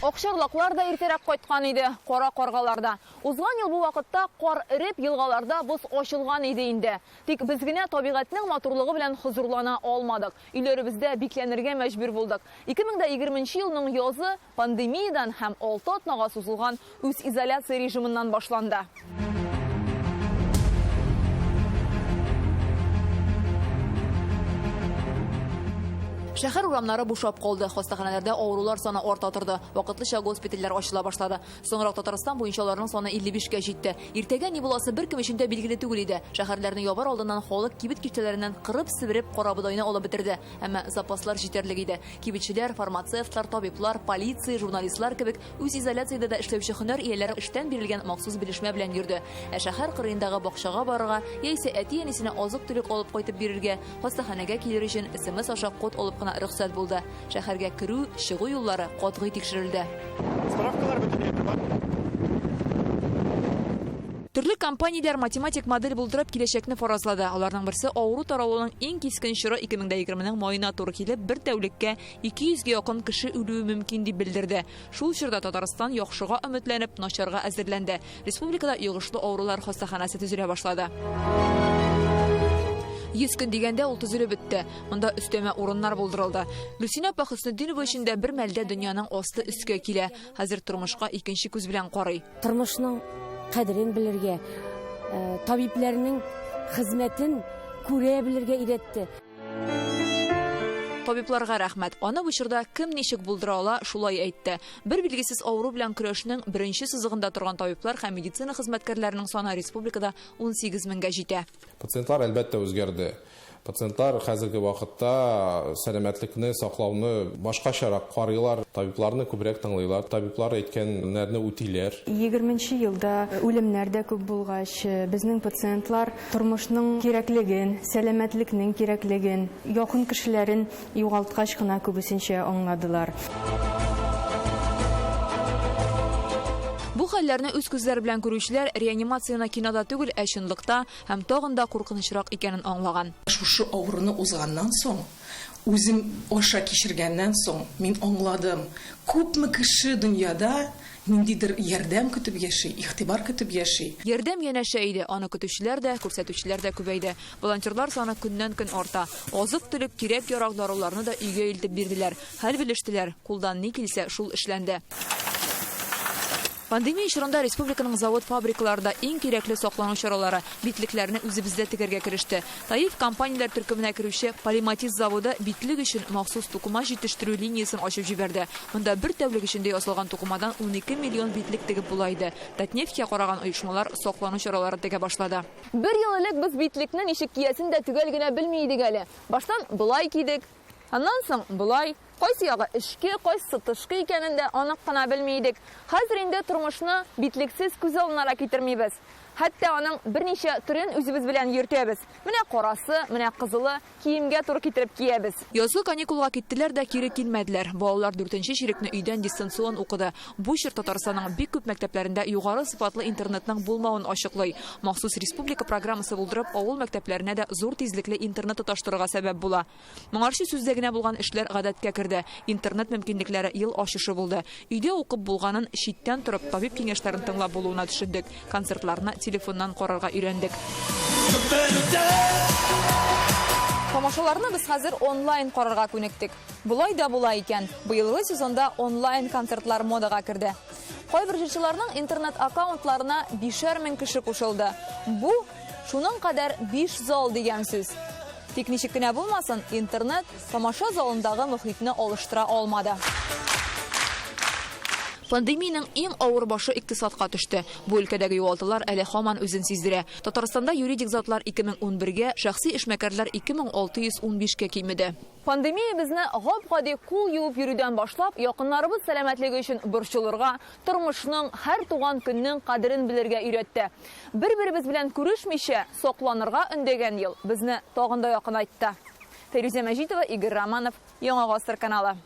Акчарлаклар да иртәрәк кайткан иде, кара каргалар да. Узган ел бу вакытта кар эреп, елгаларда боз ачылган иде инде. Тик без генә табигатьнең матурлыгы белән хозурлана алмадык. Өйләребездә бикләнергә мәҗбүр булдык. 2020 нче елның язы пандемиядән һәм алты атнага сузылган үзизоляция режимыннан башланды. Шәһәр урамнары бушап калды, хастаханәләрдә авырулар саны арта торды, вакытлыча госпитальләр ачыла башлады. Соңрак Татарстан буенча аларның саны 55 кә җитте. Иртәгә ни буласы беркем өчен дә билгеле түгел иде. Шәһәрләрне ябар алдыннан халык кибет киштәләреннән кырып-себереп карабодайны алып бетерде. Әмма запаслар җитәрлек иде. Кибетчеләр, фармацевтлар, табиблар, полиция, журналистлар кебек үзизоляциядә дә эшләүче һөнәр ияләре эштән бирелгән махсус белешмә белән йөрде. Ә шәһәр кырыендагы бакчага барырга яисә әти-әнисенә азык-төлек алып кайтып бирергә, хастаханәгә килер өчен смс аша код алып кына рөхсәт булды. Шәһәргә керү, чыгу юллары катгый тикшерелде. Справкалар бөтен әйбер бар. Төрле компанияләр математик модель булдырып, киләчәкне фаразлады. Аларның берсе авыру таралуның иң кискен чоры 2020 нең маена туры килеп, бер тәүлеккә 200 гә якын кеше үлүе мөмкин дип белдерде. Шул чорда Татарстан яхшыга өметләнеп, начарга әзерләнде. Республикада йогышлы авырулар хастаханәсе төзелә башлады. 100 көн дигәндә ул төзелеп бетте. Монда өстәмә урыннар булдырылды. Гөлсинә апа Хөснетдинова өчен дә бер мәлдә дөньяның асты өскә килә. Хәзер тормышка икенче күз белән карый. Тормышның кадерен белергә, э, табибләрнең хезмәтен күрә белергә өйрәтте. Табибларга рәхмәт. Аны бу чорда кем ничек булдыра ала, шулай әйтте. Бер билгесез авыру белән көрәшнең беренче сызыгында торган табиблар һәм медицина хезмәткәрләренең саны республикада 18 меңгә җитә. Пациентлар, әлбәттә, үзгәрде. Пациентлар хәзерге вакытта сәламәтлекне саклауны башкачарак карыйлар, табибларны күбрәк тыңлыйлар, табиблар әйткәннәрне үтиләр. Егерменче елда үлемнәр дә күп булгач, безнең пациентлар тормышның кирәклеген, сәламәтлекнең кирәклеген якын кешеләрен югалткач кына күбесенчә аңладылар. Бу хәлләрне үз күзләре белән күрүчеләр реанимацияне кинода түгел, ә чынлыкта һәм тагын да куркынычрак икәнен аңлаган. Шушы авыруны узганнан соң, үзем аша кичергәннән соң, мин аңладым, күпме кеше дөньяда ниндидер ярдәм көтеп яши, игътибар көтеп яши. Ярдәм янәшә иде, аны көтүчеләр дә, күрсәтүчеләр дә күбәйде. Волонтерлар саны көннән-көн арта. Азык-төлек, кирәк-ярак, даруларны да өйгә илтеп бирделәр. Хәл белештеләр, кулдан ни килсә, шул эшләнде. Пандемия чорында республиканың завод-фабрикалары да иң кирәкле саклану чаралары, битлекләрне үзебездә тегәргә кереште. ТАИФ компанияләр төркеменә керүче Полиматиз заводы битлек өчен махсус тукыма җитештерү линиясен ачып җибәрде. Монда бер тәүлек эчендә ясалган тукымадан 12 миллион битлек тегеп була иде. Татнефть кә караган оешмалар саклану чаралары тегә башлады. Бер ел элек без битлекне ничек киясен дә төгәл генә белми идек әле. Баштан болай кидек, аннан соң болай. Кайсы ягы эчке, кайсысы тышкы икәнен дә анык кына белми идек. Хәзер инде тормышны битлексез күз алдына да китермибез. Хәтта аның берничә төрен үзебез белән йөртәбез. Менә карасы, менә кызылы, киемгә туры китереп киябез. Язгы каникулга киттеләр дә кире килмәделәр. Балалар дүртенче чирекне өйдән дистанцион укыды. Бу чор Татарстанның бик күп мәктәпләрендә югары сыйфатлы интернетның булмавын ачыклый. Махсус республика программасы булдырып, авыл мәктәпләренә дә зур тизлекле интернет тоташтырырга сәбәп була. Моңарчы сүздә генә булган эшләр гадәткә керде. Интернет мөмкинлекләре ел ачышы булды. Өйдә укып булганын читтән торып, табиб киңәшләрен тыңлап булуына төшендек. Концертларны телефоннан карарга өйрәндек. Тамашаларны без хәзер онлайн карарга күнектек. Болай да була икән. Быелгы сезонда онлайн концертлар модага керде. Кайбер җырчыларның интернет-аккаунтларына бишәр мең кеше кушылды. Бу, шуның кадәр биш зал дигән сүз. Тик ничек кенә булмасын, интернет тамаша залындагы мохитне алыштыра алмады. Пандемиянең иң авыр башы икътисадка төште. Бу өлкәдәге югалтулар әле һаман үзен сиздерә. Татарстанда юридик затлар 2011 гә, шәхси эшмәкәрләр 2615 кә кимеде. Пандемия безне гап-гади кул юып йөрүдән башлап, якыннарыбыз сәламәтлеге өчен борчылырга, тормышның, һәр туган көннең кадерен белергә өйрәтте. Бер-беребез белән күрешмичә, сакланырга өндәгән ел безне тагын да якынайтты. Фәйрүзә Мәҗитова, Игорь Романов, Яңа Гасыр каналы.